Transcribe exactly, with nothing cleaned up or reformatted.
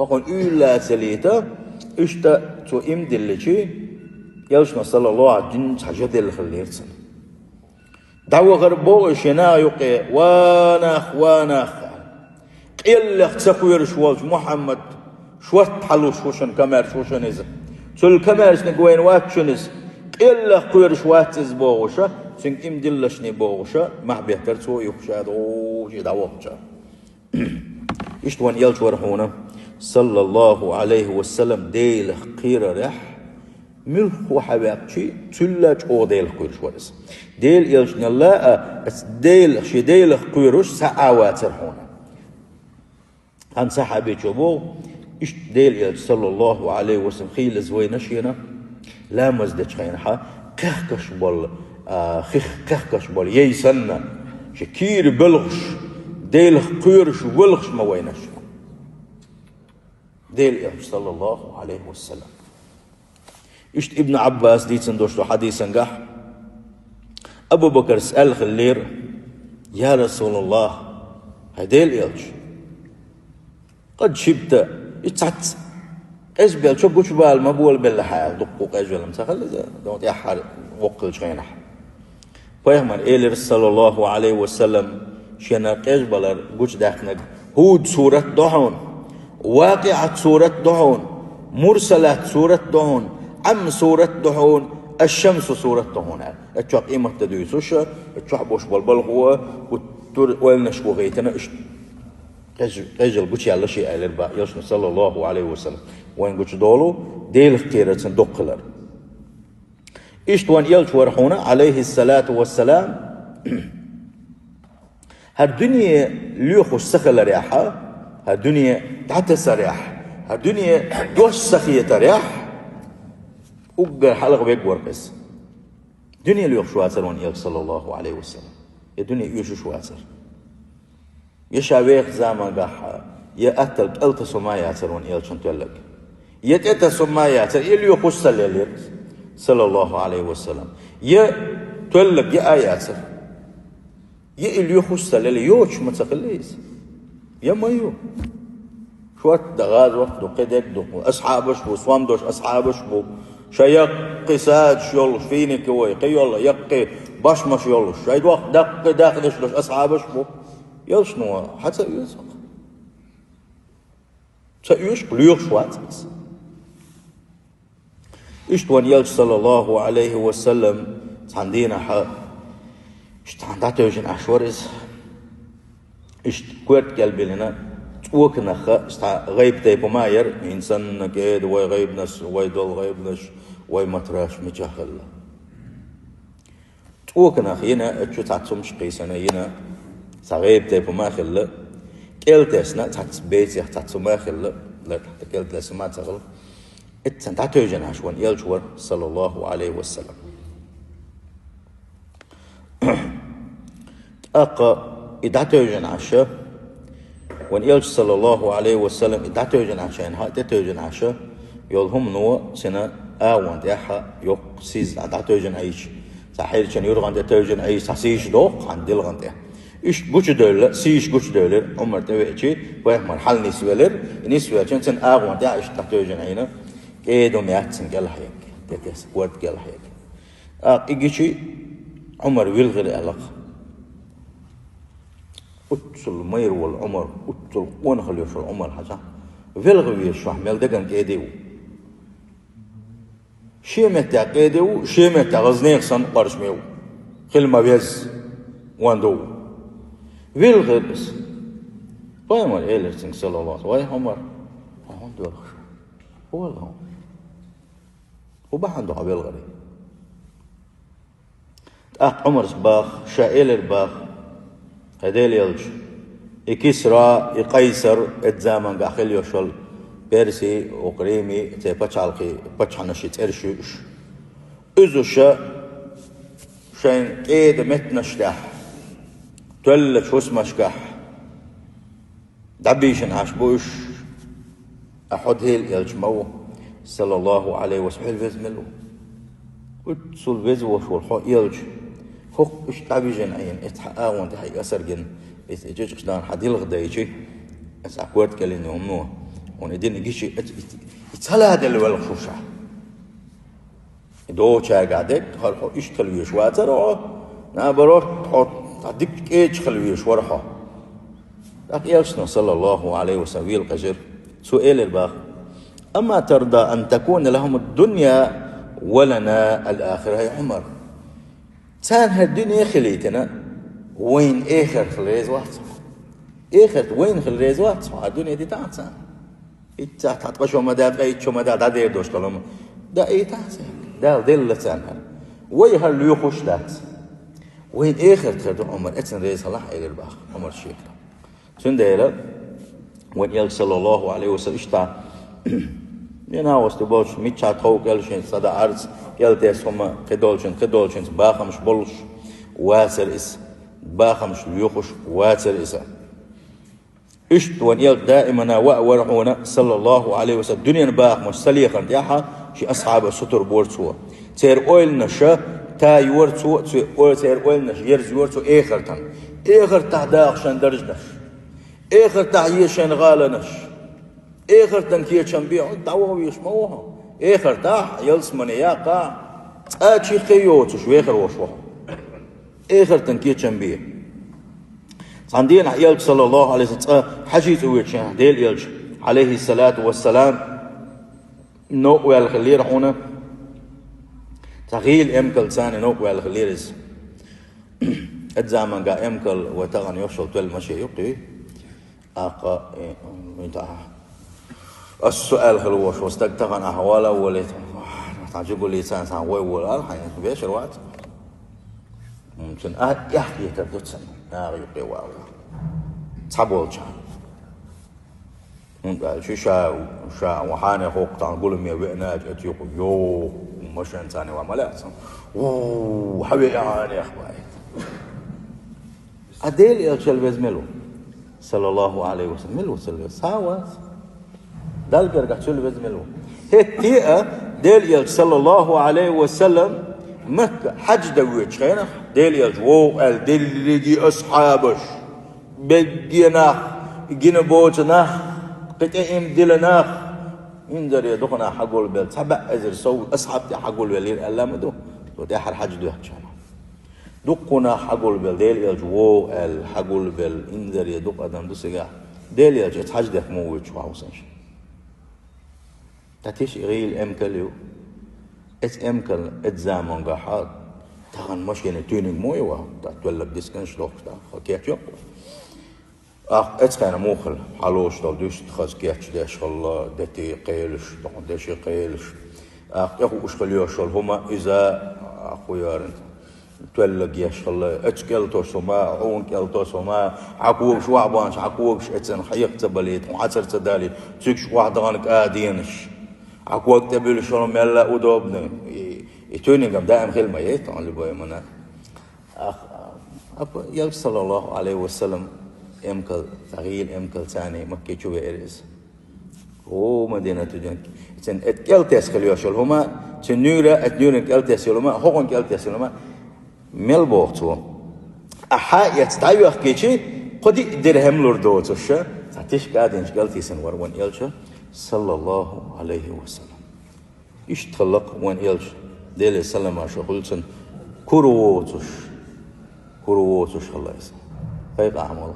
Хьуна уйла ца лийта, иштта цо иман дилличи, Элчано, саллаллаху Ӏалайхи ва саллам, дин цхьа жа делла хиллера цунна. ДӀавахар боху шен наха юкъе: «Ва нах, ва нах!» Къеллех ца кхоьруш волчу Мухьаммад шортта хьалуш ву шуна, комаьрша ву шуна иза. Цул комаьршниг вайна вац шуна иза. Къеллех кхоьруш вац иза бохуша, цуьнга иман диллалаш бохуша, махьа беттара цо юхуш а догӀуш и дӀавахча. Иштта вайн Элча вара хьуна, саллаллаху Ӏалайхи ва саллам, Делах кхерарехь, муьлхха хьаваьккхича, цул а чӀогӀа Делах кхоьруш вара иза. Делан Элчанал а, Делах, шен Делах кхоьруш схьа а вацара хьуна. Цхьана сахьабичо боху, иштта Делан Элча, саллаллаху Ӏалайхи ва саллам, хийла иза вайна шена, ламаз дечу хенахь кхехкаш болу, а, хих кхехкаш болу яй санна, шен кийра боьлхуш, Делах кхоьруш воьлхуш ма вайна ша. Делан Элча, саллаллаху Ӏалайхи ва саллам. Иштта Ибн Ӏаббаса дийцина долуш долу хьадисангахь Абу Бакарс аьлла хиллера: «Я Расулаллах, хьай Делан Элча, къад шибта, и цхьацца къежбелча гучубала ма болабелла хьан», аьлла, дуккха къежбелла ма ца хилла иза, дон тӀаьххьара воккхалчу хенахь. Пайхамар элира, саллаллаху Ӏалайхи ва саллам, шена къежбалар гучудаьккхинарг: «ХӀуд сурат до хьуна, Вакъиъат сурат до хьуна, Мурсалат сурат до хьуна, Ӏам сурат до хьуна, Аш-Шамсу сурат до хьуна», аьлла. Оцу чохь къематде дуьйцуш, оцу чохь болуш болу балхо, хӀуттур ойланаш бу гӀайтина, уьш къеж-, къежал гучуяьлла шен аьллера бан Элчано, саллаллаху Ӏалайхи ва саллам. Вайн гучудолу Делах кхерарца доккха хилар. Иштта вайн Элча вара хьуна, Ӏалайхиссалату вассалам, хӀара дуьне лоьхуш ца хиларехь, хӀара дуьне дӀатесарехь, хӀара дуьне дош ца хетарехь, уггар хьалха вег вара иза. Дуьне лоьхуш вацара вайн Элча, саллаллаху Ӏалайхи ва саллам. Я дуьне оьшуш вацара. Я ша вехачу замангахь, я аттал кӀел тасо ма яцара вайн Элчан тоьллаг. Я тӀе тасо ма яцара, я лоьхуш ца лелира, саллаллаху Ӏалайхи ва саллам. Я тоьллаг я а яцара. Я и лоьхуш ца лелира, йоцуш ма ца хилла иза. Я ма ю. Шортта гӀазот ду, кхидерг ду, асхьабаш бу, сом долуш асхьабаш бу. Шайн яккхий садаш йолуш, финиковый, кхин йолу яккхий башмаш йолуш, шайн доккха даккхий даьхнаш долуш асхьабаш бу. Элчано хьан ца оьшу? Ца оьшу, лоьхуш вац иза. Иштта вайн Элча, саллаллаху Ӏалайхи ва саллам, цхьана дийнахь, иштта цхьана дӀатевжина Ӏаш вара иза. Иштта коьрта кӀел биллина, цӀоканах, иштта гӀайба тайпа ма яра, хӀинца санна кӀеда вай гӀайбанаш, вай долу гӀайбанаш, вай матраш мичахь хилла. ЦӀоканах йина, оцу чу цхьацца хӀумнаш кхийсина йина, цхьа гӀайба тайпа ма хилла. КӀел тесна, цхьацца бецех цхьацца хӀума хилла, лартахь кӀел тесна ма ца хилла. Эццан дӀатевжина Ӏаш вайн Элча вара, саллаллаху Ӏалайхи ва саллам. ТӀаккха и дӀатевжина Ӏаш, вайн Элча, саллаллаху Ӏалайхи ва саллам, и дӀатевжина Ӏаш, хьайна хьа тӀетевжина Ӏаш, йолу хӀумано цуьнан агӀон тӀехь йоккха сийсаз дӀатевжина Ӏийча, цхьа хьерчан юргӀан тӀе тевжина Ӏийча, цхьа сийсаз доккху хьан дилгӀан тӀе. Иштта гучудевлла, сийсаз гучудевлира, Ӏумар тӀевеачи, пайхамар хьал нисвелира, нисвелча цуьнан агӀон тӀехь иштта дӀатевжина Ӏийна, кӀеда хӀума яц цуьнан кӀелхьега, тӀе тесна, коьрта кӀелхьега. ТӀаккха и гичи Ӏумар вилхира аьлла-кх. Уьццул майра волу Ӏумар, уьццул къонахалла йолуш волу Ӏумар хьажа, велха везаш вахь мел деган кӀеда ву. Шен меттехь кӀеда ву, шен меттехь гӀазнех санна къоржаме ву. Хила ма везза, ван ду ву. Вилхира иза. Пайхамар элира цуьнга, саллаллаху, вай Ӏумар, хьо хӀунда велха шу? ХӀун велха хьуна? ХӀун бахьана ду хьо велхаре? ТӀаккха Ӏумарс баха, ша элира баха: «Хьай Делан Элча, и Кисра, и Къайсар, эцу замангахь хила йолуш йолу Перси, оха Рими, церан пачхьалкхе пачхьанаши цӀераш ю уьш. Уьзуша шайн кӀеда меттанаш тӀехь, тоьллачу хӀусамашкахь дӀабийшина Ӏаш бу уьш, а хьо Делан Элча ма ву, саллаллаху Ӏалайхи ва саллам, хьол веза мила ву? Уьццул веза волуш волу хьо Элча, хӀокху уьш дӀавижина Ӏийна, эцу хьан агӀон тӀехь и асар гина, эцу и чӀечӀаш дан хьан дилха дайчи, аса хьан коьрта кӀелина ю хӀумано». Хьуна и дин гичи, и, и, и цхьа ладелла велха шу ша. И доцчаьргахь дерг, хӀара хьо иштта хила везаш вацара хьо, наоборот, хьо цхьа дика кӀеда хила везаш вара хьо. ТӀаккха Элчано, саллаллаху Ӏалайхи ва саллам, вела кхаьчира. Цо элира боху: «أما ترضى أن تكون لهم الدنيا ولنا الآخرة يا عمر». Царна хӀара дуьне хилийтина, вайна эхарт хила реза вац хьо. Эхарт вайна хила реза вац хьо, хӀара дуьне дитахьа царна. Итт сахьт хьан ткъа шо ма даьлла, ткъа итт шо ма даьлла, дӀадер долуш хила ма. ДӀаийтахьа царна. Дала делла царна хӀара. Вай хӀара лоьхуш дац. Вайна эхарт хир ду, Ӏумар, эцна реза хилахь, элира боху Ӏумар шега. Цундела вайн Элча, саллаллаху Ӏалайхи ва саллам, иштта, динан васт болчу миччахь тхов кӀел шен сада арц, кӀел тес хӀума кхидолчун, кхидолчунца бахамаш болуш вацара иза, бахамаш лоьхуш вацара иза. Иштта вайн Элча даимана ваа вара хьуна, саллаллаху Ӏалайхи ва саллам, дуьненан бахамаш ца лехарна тӀехь шен асхьабаш сутара бора цо. Церан ойланаш та йора цо, цо-, церан ойланаш ерза йора цо эхартан. Эхартахь даха шайн даржанаш. Эхартахь е шайн гӀаланаш. Эхартан кечам бе, хьо дӀаваха везаш ма ву хьо. Эхартахь, ялсамане яккхахь, цкъа чихе йоцуш вехар волуш ву хьо. Эхартан кечам бе. Цхьана дийнахь Элча, саллаллаху Ӏалайхи ва саллам, цкъа хьаьжцӀа воьдуш, Делан Элча, Ӏалайхи салату ва салам, новкъа ваьлла хиллера хьуна. Цхьа гӀийла эмкал царна новкъа ваьлла хиллера иза. Эзза заманга эмкал вай тахана йолуш йолу тоьлла машен юккъе. ТӀаккха, э, м, тӀаккха. Ас со аьлла хила волуш ву стаг, тахана ахьа вала а волуьйту. Цхьана жигули царна цхьана вай волу ала хьайна, вешар вац. М, цуьнан а, эхь хетар ду царна, наха юккъе вала. Цхьаболчарна. ХӀунда аьлча ша, ша ван хьанехь хӀокху тахана гуламе веана, оцу юкъа йо, машен царна ван ма лаьа царна. Ву, хьан веа хьанех бай. А Делан Элча веза мила ву? Саллаллаху Ӏалайхи ва саллам. Мила ву цул веза? Цхьа а вац. Далла гергахь цул веза мила ву? ХӀетте а Делан Элча, саллаллаху Ӏалайхи ва саллам, Макка хьаьж дан воьдучу хенахь, Делан Элча вогӀу аьлла, дерриге асхьабаш, бегге нах, гина боцу нах, кхин тӀе им дила нах, инзаре дукха нах хьагулбелла, цхьа бӀе эзар сов асхьаб тӀе хьагулвеллера аьлла ма ду, цо тӀаьххьара хьаьж доьхучу хенахь. Дуккха нах хьагулбелла, Делан Элча вогӀу аьлла, хьагулбелла, инзаре дукха адам ду цигахь. Делан Элча оцу хьаьж дехка муха воьдуш ву хьуна, сан ши? Ткъа тиша и гӀийла эмкал ю. Эцу эмкална эзза замангахь тахана машенийн туьйниг муха ю ван, тӀаккха тоьлларг дисканаш дохкуш, тӀаккха кечйо. Ахь эцу хенахь муха хилла, хьалоцуш долу дуьсти хаза кечдеш хилла, дети кхелаш, деши кхелаш. Ахь тӀехууш хила йолуш йолу хӀума иза, ахь хӀун яра, тоьлларг еш хилла, эцу кӀел тосу хӀума, хьуна кӀел тосу хӀума, хьан когаш охьабаханчу, хьан когаш эцна хьекха ца балийта, хьуна хьацар ца далийта, цигаш охьадахана кӀа денаш. Хьан ког тӀе буьллуш йолу мелла удобно. И, и туьйниг-м даим хила ма яйта, хьуна любой мана. Ах, апа, Элча, саллаллаху Ӏалайхи ва саллам, эмкал, цхьа гӀийла эмкал царна Макке чу веара иза. О, Мадинату дин. Цуьнан эт кӀел тесна хила йолуш йолу хӀума, цуьнан нуьйра, эт нуьйран кӀел тесна йолу хӀума, хӀокхун кӀел тесна йолу хӀума, мел боху цо. Ахьа эцна дӀайоьхкичи, кхо-диъ дирхьам лур доцуш, цхьа тишка а динчу кӀел тийсина вара вайн Элча, саллаллаху Ӏалайхи ва саллам. Иштта хилла-кх вайн Элча, Делера салам-маршо хуьлда цунна, кура воцуш, кура воцуш хилла иза. Кхайкха ахьа ма вала.